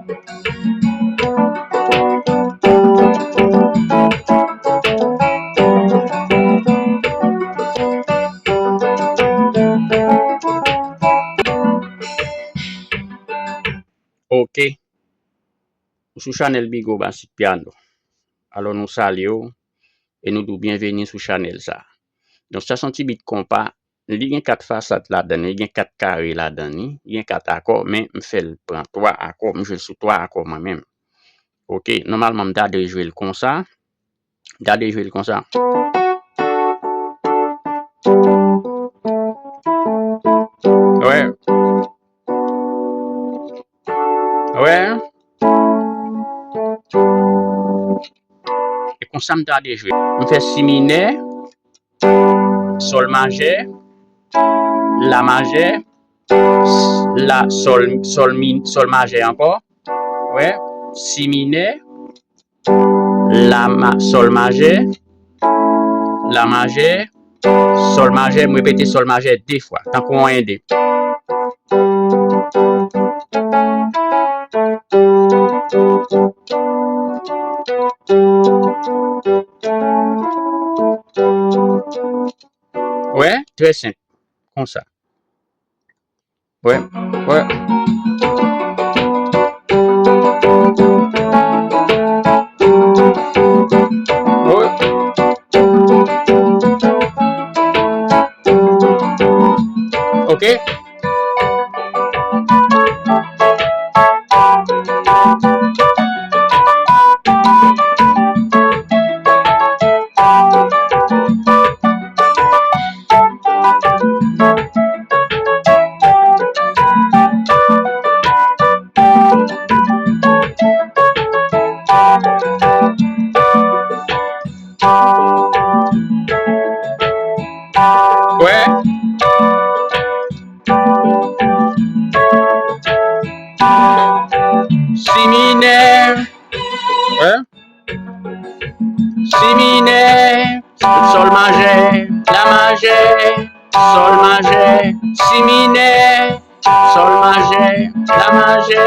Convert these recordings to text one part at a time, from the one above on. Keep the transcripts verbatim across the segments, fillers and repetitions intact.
Ok. Ou sou chanèl Bigo Basic Piano. Alò, nou salye w e nou di w byenveni sou chanèl sa. Donk, sa se yon ti bit konpa. Li gen kat fasad ladan li, li gen kat kare ladan li, li gen kat akò, men m fè l pran twa akò, m jwe l sou twa akò mwen menm. Ok, nòmalman, m ta dwe jwe l konsa. M ta dwe jwe l konsa. Wè. Wè. E konsa m ta dwe jwe. M fè si minè, sòl majè, la majè, la, sòl, sòl mi, sòl majè ankò. Wè, si minè, la ma, sòl majè, la majè, sòl majè, m repete sòl majè de fwa, tankou yon ende. Wè, trè senp, konsa. Wè, wè. Wè. Ok. Wè. Si minè. Wè. Si minè, sòl majè, la majè, sòl majè, si minè, sòl majè, la majè,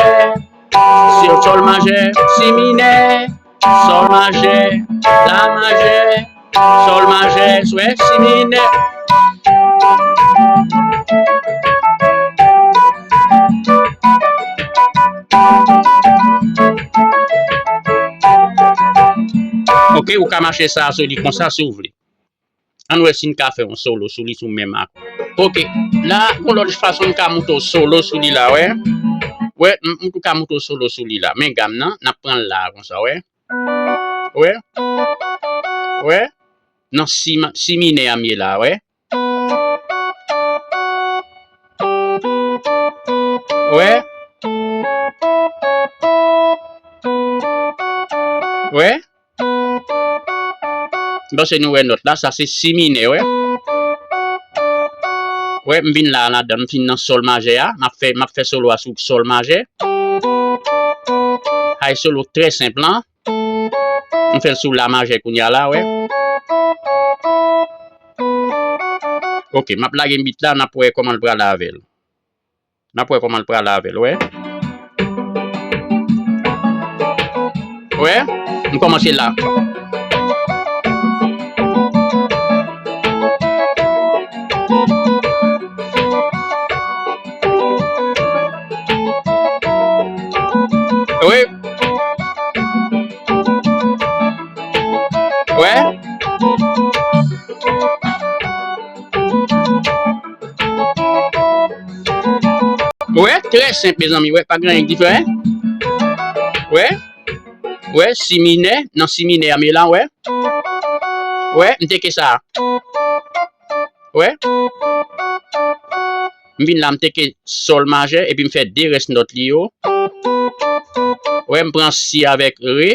si sòl majè, si minè, sòl majè, la majè, sòl majè, wè, si minè. Ok, ou ka mache sa sou li konsa si w vle. Ann wè si n ka fè yon solo sou li sou menm akò. Ok, la, gon lòt fason n ka moute w solo sou li la, wè. Wè, m, m tou ka moute w solo sou li la. Men gam nan, n ap pran l la konsa, wè. Wè. Wè. Nan si ma, si minè a m ye la, wè. Wè. Wè. M panse nou wè nòt la, sa se si minè, wè. Wè, m vin la, ladan, m fin nan sòl majè a, m ap fè, m ap fè solo a sou sòl majè. Ay solo trè senp lan. M fè l sou la majè kounye a la, wè. Ok, m ap lage bit la, n ap wè kòman l prale avè l. N ap wè kòman l prale avè l, wè. Wè, m kòmanse la. Wi. Wè. Wè, trè senp, mezanmi. Wè, pa gen anyen k diferan. Wè. Wè, si minè, nan si minè a m ye la, wè. Wè, m teke sa. Wè. M vin la, m teke sòl majè, epi m fè de rès nòt li yo. Wè, m pran si avèk re.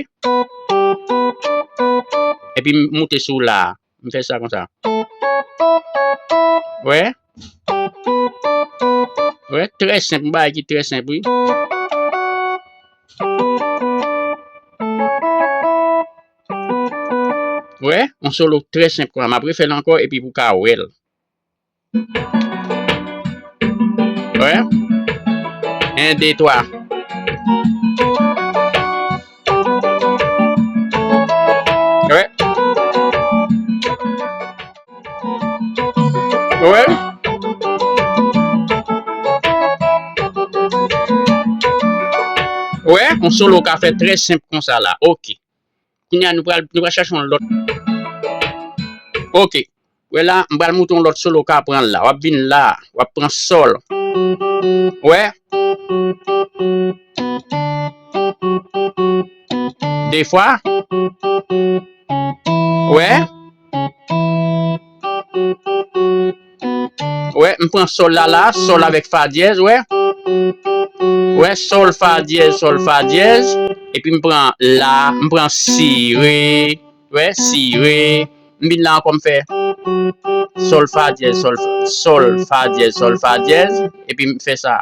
Epi m moute sou la. M fè sa konsa. Wè. Wè, trè senp, yon bagay ki trè senp, wi. Wè, yon solo trè senp konsa. M ap refè l ankò epi pou w ka wè l. Wè. En, de, twa. Wè? Wè, yon solo ka fèt trè senp konsa la. Ok. Kounye a, nou pral, nou pral chèche yon lòt. Ok. Wè la, m pral montre yon lòt solo ka pran la. W ap vin la, w ap pran sòl. Wè? De fwa. Wè? Wè, m pran sòl la la, sòl avèk fa dyèz, wè. Wè, sòl fa dyèz, sòl fa dyèz. Epi m pran la, m pran si, re. Wè, si, re. M vin la ankò, m fè sòl fa dyèz, sòl, sòl fa dyèz, sòl fa dyèz. Epi m fè sa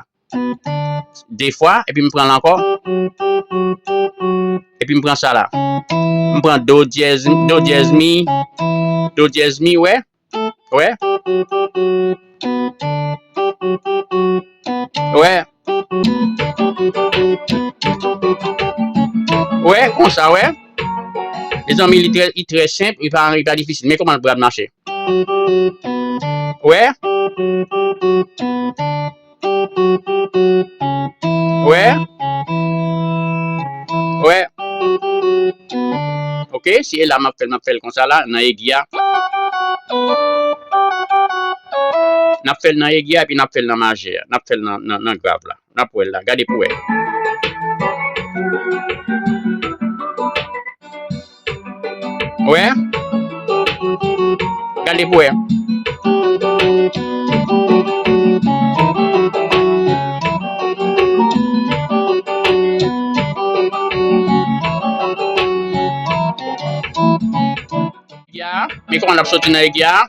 de fwa, epi m pran l ankò. Epi m pran sa la. M pran do dyèz, do dyèz mi, do dyèz mi, wè. Wè. Wè. Wè, konsa, wè. Mezanmi, li trè, li trè senp, li pa, li pa difisil. Men kòman l pral mache. Wè. Wè. Wè. Ok, si e la m ap fè l, m ap fè l konsa la, nan egi a. N ap fè l nan egi a, epi n ap fè l nan majè a. N ap fè l nan, nan, nan grav la. N ap wè l la. Gade pou wè. Wè. Gade pou wè. Ya, men kòman n ap soti nan egi a?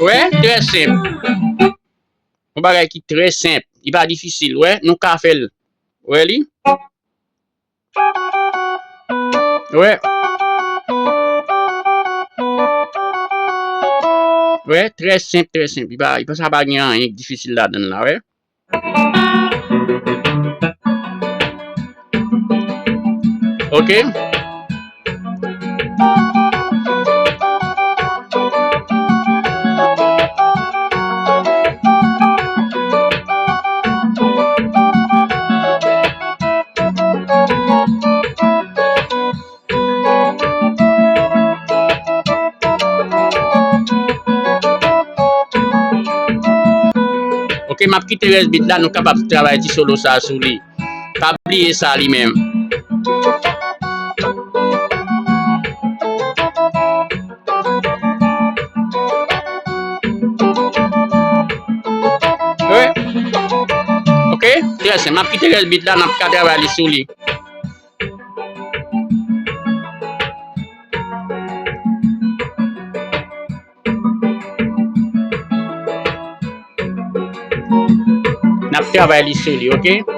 Wè, trè senp. Yon bagay ki trè senp. Li pa difisil, wè. Nou ka fè l. Wè li? Wè. Wè, trè senp, trè senp. Li pa, li pa, sa pa gen anyen ki difisil ladan l la, wè. Ok. Ok, m ap kite rès beat la, nou kapab travay ti solo sa sou li. Pa bliye sa li menm. Wi. Ok, trè senp. M ap kite rès beat la, n ap ka travay li sou li. N ap travay li sou li, ok?